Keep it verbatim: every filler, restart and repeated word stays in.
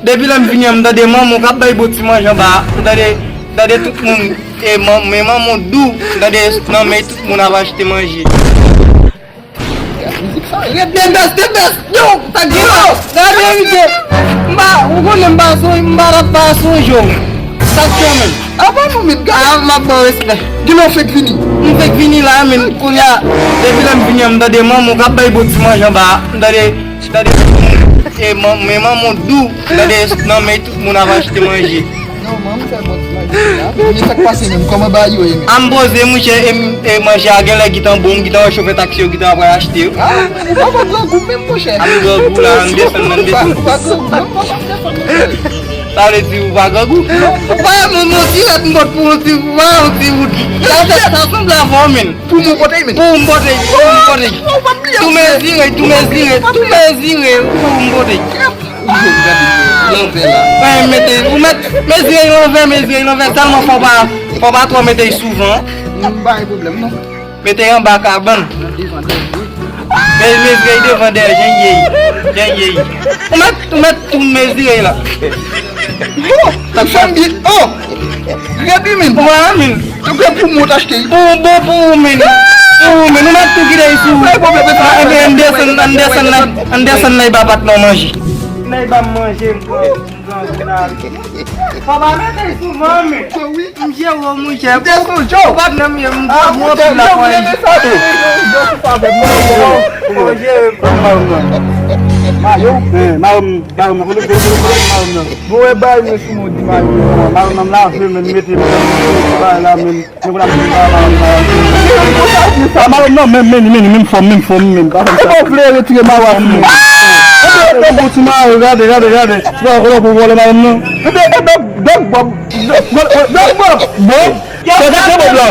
Depi lè m vini an, m tande manman w k ap bay bon ti manje anba a. M tande, m tande tout moun, e man, men manman w dou, m tande nan men tout moun ap achte manje. Ret de bès, de bès. Yo, sa gen la. Gade, misye. M pa, ou konnen m pa sonje, m pa, pa sonje w. Sa k fè menm? Apa nou met gade. Ah, m ap ba w respè. Kilè w fèk vini? M fèk vini la, men kounye a, depi lè m vini an, m tande manman w k ap bay bon ti manje anba a. M tande, m tande, e man, men manman w dou. M tande nan men tout moun ap achte manje. Non, man, m fè bon ti manje la. Men sa k pase menm? Kòman bagay yo ye menm? A m poze, monchè, e m, e manje a genlè gentan bon, m gentan wè chofè taksi yo gentan ap pral achte yo. Ah, ou pa, pa grangou menm, monchè. A m grangou la, m desann nan, m desann. Ou pa grangou menm, ou pa desann nan. Sa vle di ou pa grangou? Ou pa menm yon ti rèt m pot pou yon ti, ou pa yon ti wout. Sa, sa, sa sanble avè w, menm. Pou mwen pote, menm. Pou m pote, pou m pote. Tou mezire, tou mezire, tou mezire, pou m pote. Lanvè la. Mwen mete, ou met, mezire lanvè, mezire lanvè, sèlman fò pa, fò pa twò mete souvan. M pa gen pwoblèm, non. Mete anba kabann. Nan devan dèyè. Men, mezire devan dèyè, jan ye, jan ye. Ou met, ou met tou mezire la. Oh, sa fè m byen. Oh! Redi, min. Ou wè, min. Tout gen pou mwen achte. Pou, bon, pou ou, min. Pou ou, min. Ou met tou kite sou. Sa e pwoblèm, sa. Ann desann, ann desann la, ann desann la, ba patnè w manje. Nèg ba m manje, m pran. Fò pa mete l souvan, men. Wi. M jere w, monchè. M te sonje w. Ou pa t nan men m, m pran yon pil la pou li. Fò jere m. Mayo. Eh, mayo m, mayo m, kote, kote, kote mayo m nan? Bon, wè bay mwen sou mwen di mayo. Mayo m nan m lave, men m mete m nan bay la, men. Mwen konn ap di sa, mayo, mayo. A mayo, non, men, men, men, men, fòm, men, fòm, men. E bon, vle retire mayo a sou mwen. E bon, bon, bon, ti mayo, gade, gade, gade. Ti mayo, kote pou vòlè mayo, non? E bon, e bon, bon, bon, bon, bon, bon. Yo, sa, sa, se bon, blan.